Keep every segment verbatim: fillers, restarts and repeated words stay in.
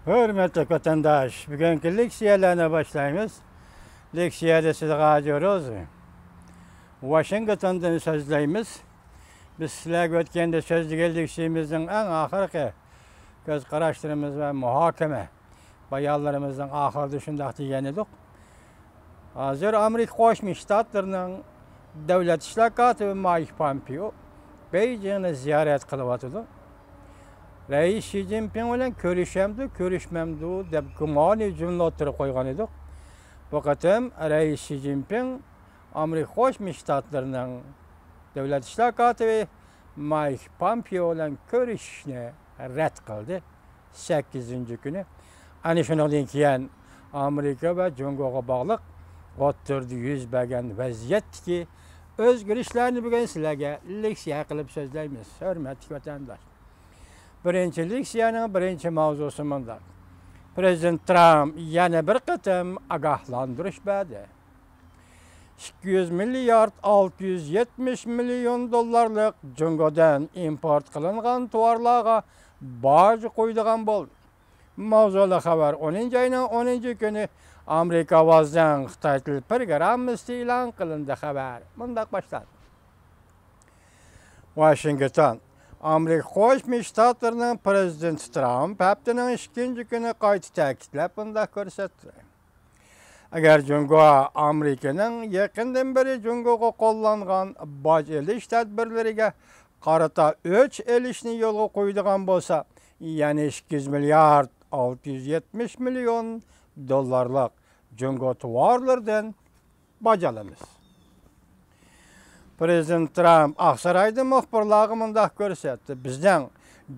ھۆرمەتلىك ۋەتەنداش، بۈگۈنكى لېكسىيەلەرنى باشلايمىز. لېكسىيەدە سىزگە ھازىر روز ۋاشىنگتوندىن سۆزلەيمىز. بىز سىلەرگە ئۆتكەندە سۆزلىگەن لېكسىيىمىزنىڭ ئەڭ ئاخىرقى كۆز قاراشلىرىمىز ۋە مۇھاكىمە بايانلىرىمىزنىڭ ئاخىرىدا شۇنداق دېگەن ئىدۇق. ھازىر ئامېرىكا قوشما شتاتلىرىنىڭ دۆلەت ئىشلار كاتىپى مايك پامپېئو بېيجىڭنى زىيارەت قىلىۋاتىدۇ. رەئىس شى جىنپىڭ بىلەن كۆرۈشەمدۇ، كۆرۈشمەمدۇ دەپ گۇمانىي جۈملە ئوتتۇرىغا قويغان ئىدۇق. بۇ قېتىم رەئىس شى جىنپىڭ ئامېرىكا قوشما شتاتلىرىنىڭ دۆلەت ئىشلار كاتىپى مايك پامپېئو بىلەن كۆرۈشۈشنى رەت قىلدى. سەككىزىنچى كۈنى. ئەنە شۇنىڭدىن كېيىن ئامېرىكا ۋە جۇڭگوغا باغلىق ئوتتۇرىدا يۈز بەرگەن ۋەزىيەتتىكى ئۆزگىرىشلەرنى بۈگۈن سىلەرگە لېكسىيە قىلىپ سۆزلەيمىز، ھۆرمەتلىك ۋەتەنداش. بىرىنچى لېكسىيەنىڭ بىرىنچى ماۋزۇسى مۇنداق. پرېزىدېنت ترامپ يەنە بىر قېتىم ئاگاھلاندۇرۇش بەردى. ئىككى يۈز مىليارد ئالتە يۈز يەتمىش مىليون دوللارلىق جۇڭگودىن ئىمپورت قىلىنغان تاۋارلارغا باج قويىدىغان بولدى. ماۋزۇلۇق خەۋەر ئونىنچى ئاينىڭ ئونىنچى كۈنى ئامېرىكا ئاۋازىنىڭ خىتاي تىل پروگراممىسىدا ئېلان قىلىندى. خەۋەر مۇنداق باشلاندى. ۋاشىنگتون. ئامېرىكا قوشما شتاتلىرىنىڭ پرېزىدېنتى ترامپ ھەپتىنىڭ ئىككىنچى كۈنى قايتا تەكىتلەپ مۇنداق كۆرسەتتى. ئەگەر جۇڭگو ئامېرىكىنىڭ يېقىندىن بېرى جۇڭگوغا قوللانغان باج ئېلىش تەدبىرلىرىگە قارىتا ئۆچ ئېلىشنى يولغا قويىدىغان بولسا، يەنى ئىككى يۈز مىليارد ئالتە يۈز يەتمىش مىليون دوللارلىق جۇڭگو تاۋارلىرىدىن باج ئالىمىز. پرېزىدېنت ترامپ ئاقسارايدا مۇخبىرلارغا مۇنداق كۆرسەتتى: بىزنىڭ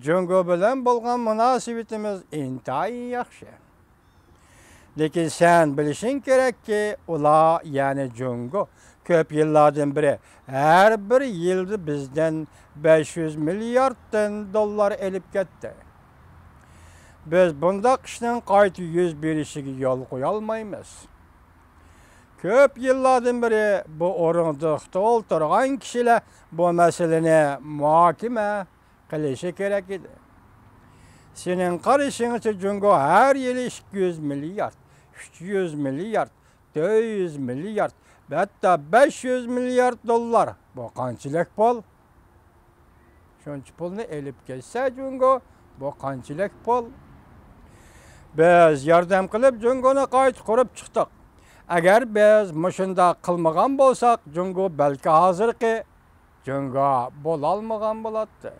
جۇڭگو بىلەن بولغان مۇناسىۋىتىمىز ئىنتايىن ياخشى. لېكىن سەن بىلىشىڭ كېرەككى، ئۇلار، يەنى جۇڭگو، كۆپ يىللاردىن بېرى ھەر بىر يىلدا بىزدىن بەش يۈز مىلياردتىن دوللار ئېلىپ كەتتى. بىز بۇنداق ئىشنىڭ قايتا يۈز بېرىشىگە يول قويالمايمىز. كۆپ يىللاردىن بېرى بۇ ئورۇندۇقتا ئولتۇرغان كىشىلەر بۇ مەسىلىنى مۇھاكىمە قىلىشى كېرەك ئىدى. سېنىڭ قارىشىڭچە، جۇڭگو ھەر يىلى ئىككى يۈز مىليارد، ئۈچ يۈز مىليارد، تۆت يۈز مىليارد، ھەتتا بەش يۈز مىليارد دوللار، بۇ قانچىلىك پۇل؟ شۇنچە پۇلنى ئېلىپ كەتسە جۇڭگو، بۇ قانچىلىك پۇل؟ بىز ياردەم قىلىپ جۇڭگونى قايتا قۇرۇپ چىقتۇق. ئەگەر بىز مۇشۇنداق قىلمىغان بولساق، جۇڭگو بەلكى ھازىرقى جۇڭگو بولالمىغان بولاتتى.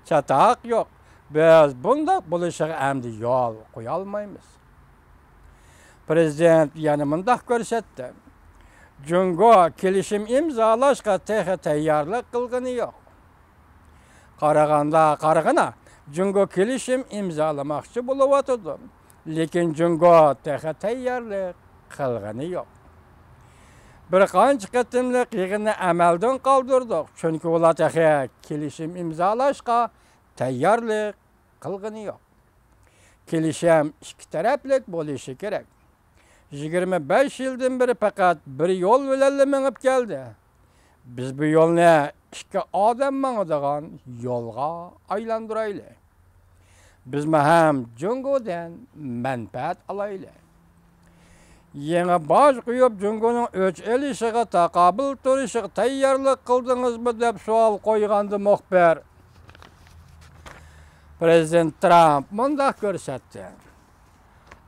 چاتاق يوق. بىز بۇنداق بولۇشىغا ئەمدى يول قويالمايمىز. پرېزىدېنت يەنە مۇنداق كۆرسەتتى: جۇڭگو كېلىشىم ئىمزالاشقا تېخى تەييارلىق قىلغىنى يوق. قارىغاندا قارىغىنا، جۇڭگو كېلىشىم ئىمزالىماقچى بولۇۋاتىدۇ. لېكىن جۇڭگو تېخى تەييارلىق قىلغىنى يوق. بىر قانچە قېتىملىق يىغىننى ئەمەلدىن قالدۇردۇق، چۈنكى ئۇلار تېخى كېلىشىم ئىمزالاشقا تەييارلىق قىلغىنى يوق. كېلىشىم ئىككى تەرەپلىك بولۇشى كېرەك. يىگىرمە بەش يىلدىن بېرى پەقەت بىر يول بىلەنلا مېڭىپ كەلدى. بىز بۇ يولنى ئىككى ئادەم ماڭىدىغان يولغا ئايلاندۇرايلى. بىزمۇ ھەم جۇڭگودىن مەنپەئەت ئالايلى. يېڭى باج قويۇپ، جۇڭگونىڭ ئۆچ ئېلىشىغا تاقابىل تۇرۇشىغا تەييارلىق قىلدىڭىزمۇ دەپ سوئال قويغاندا مۇخبىر، پرېزىدېنت ترامپ مۇنداق كۆرسەتتى: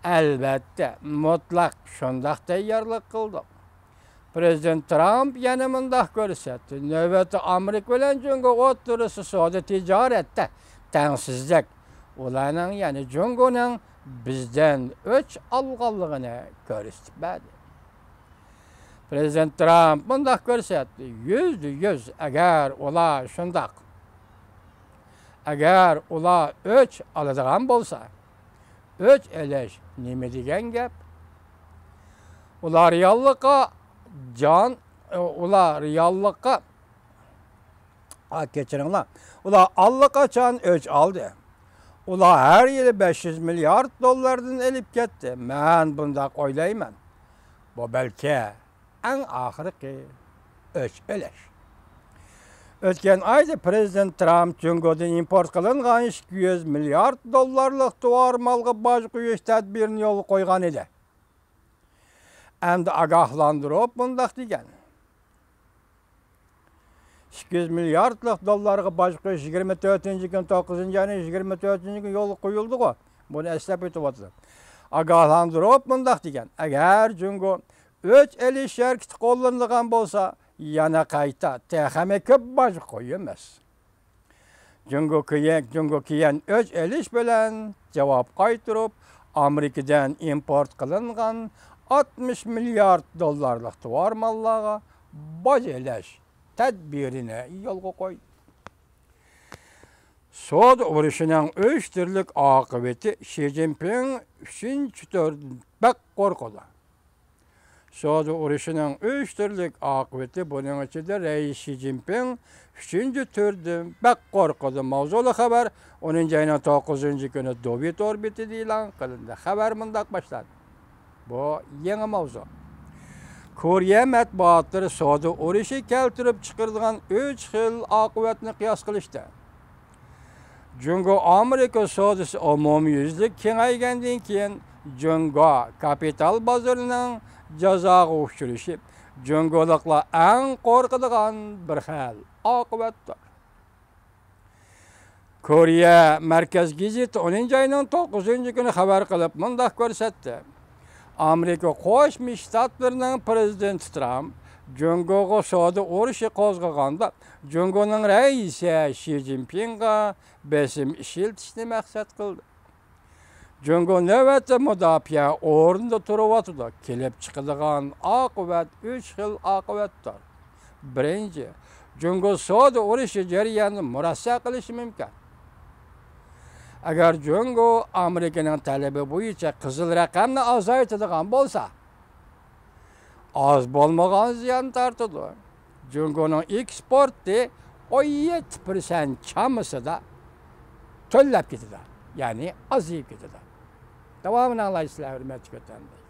ئەلۋەتتە، مۇتلەق شۇنداق تەييارلىق قىلدۇق. پرېزىدېنت ترامپ يەنە مۇنداق كۆرسەتتى: نۆۋەتتە ئامېرىكا بىلەن جۇڭگو ئوتتۇرىسى سودا تىجارەتتە تەڭسىزلىك، ئۇلارنىڭ، يەنى جۇڭگونىڭ بىزدىن ئۆچ ئالغانلىقىنى كۆرسىتىپ بەردى. پرېزىدېنت ترامپ مۇنداق كۆرسەتتى: يۈزدە يۈز، ئەگەر ئۇلار شۇنداق، ئەگەر ئۇلار ئۆچ ئالىدىغان بولسا، ئۆچ ئېلىش نېمە دېگەن گەپ؟ ئۇلار رېئاللىققا جان، ئۇلار رېئاللىققا، ئا، كەچۈرۈڭلار. ئۇلار ئاللىقاچان ئۆچ ئالدى. ئۇلار ھەر يىلى بەش يۈز مىليارد دوللاردىن ئېلىپ كەتتى. مەن بۇنداق ئويلايمەن. بۇ بەلكى ئەڭ ئاخىرقى ئۆچ ئېلىش. ئۆتكەن ئايدا پىرېزىدېنت ترامپ جۇڭگودىن ئىمپورت قىلىنغان ئىككى يۈز مىليارد دوللارلىق تاۋار مالغا باج قويۇش تەدبىرىنى يولغا قويغان ئىدى. ئەمدى ئاگاھلاندۇرۇپ مۇنداق دېگەن: ئىككى يۈز مىلياردلىق دوللارغا باج قويۇش يىگىرمە تۆتىنچى كۈنى، توققۇزىنچى ئاينىڭ يىگىرمە تۆتىنچى كۈنى يولغا قويۇلدىغۇ. بۇنى ئەسلەپ ئۆتۈۋاتىدۇ. ئاگاھلاندۇرۇپ مۇنداق دېگەن: ئەگەر جۇڭگو ئۆچ ئېلىش ھەرىكىتى قوللىنىدىغان بولسا، يەنە قايتا تېخىمۇ كۆپ باج قويىمىز. جۇڭگو كېيىن، جۇڭگو كېيىن ئۆچ ئېلىش بىلەن جاۋاب قايتۇرۇپ، ئامېرىكىدىن ئىمپورت قىلىنغان ئاتمىش مىليارد دوللارلىق تاۋار ماللارغا باج ئېلىش تەدبىرىنى يولغا قويدى. سودا ئۇرۇشىنىڭ ئۈچ تۈرلۈك ئاقىۋىتى. شى جىنپىڭ ئۈچىنچى تۈردىن بەك قورقىدۇ. سودا ئۇرۇشىنىڭ ئۈچ تۈرلۈك ئاقىۋىتى، بۇنىڭ ئىچىدە رەئىس شى جىنپىڭ ئۈچىنچى تۈردىن بەك قورقىدۇ ماۋزۇلۇق خەۋەر ئونىنچى ئاينىڭ توققۇزىنچى كۈنى دوۋېت ئوربىتىدا ئېلان قىلىندى. خەۋەر مۇنداق باشلاندى. بۇ يېڭى ماۋزۇ. كورېيە مەتبۇئاتلىرى سودا ئۇرۇشى كەلتۈرۈپ چىقىرىدىغان ئۈچ خىل ئاقىۋەتنى قىياس قىلىشتى. جۇڭگو ئامېرىكا سودىسى ئومۇميۈزلۈك كېڭەيگەندىن كېيىن، جۇڭگو كاپىتال بازىرىنىڭ جازاغا ئۇچرىشى جۇڭگولۇقلار ئەڭ قورقىدىغان بىر خىل ئاقىۋەتتۇر. كورېيە مەركەز گېزىتى ئونىنچى ئاينىڭ توققۇزىنچى كۈنى خەۋەر قىلىپ مۇنداق كۆرسەتتى: ئامېرىكا قوشما شتاتلىرىنىڭ پىرېزىدېنتى ترامپ جۇڭگوغا سودا ئۇرۇشى قوزغىغاندا، جۇڭگونىڭ رەئىسى شى جىنپىڭغا بېسىم ئىشلىتىشنى مەقسەت قىلدى. جۇڭگو نۆۋەتتە مۇداپىئە ئورنىدا تۇرۇۋاتىدۇ. كېلىپ چىقىدىغان ئاقىۋەت ئۈچ خىل ئاقىۋەتتۇر. بىرىنچى، جۇڭگو سودا ئۇرۇشى جەريانىنى مۇرەسسە قىلىشى مۇمكىن. ئەگەر جۇڭگو ئامېرىكىنىڭ تەلىپى بويىچە قىزىل رەقەمنى ئازايتىدىغان بولسا، ئاز بولمىغان زىيان تارتىدۇ. جۇڭگونىڭ ئېكسپورتى ئون يەتتە پىرسەنت چامىسىدا تۆۋەنلەپ كېتىدۇ، يەنى ئازىيىپ كېتىدۇ. داۋامىنى ئاڭلايسىلەر، ھۆرمەتلىك ۋەتەنداشلار.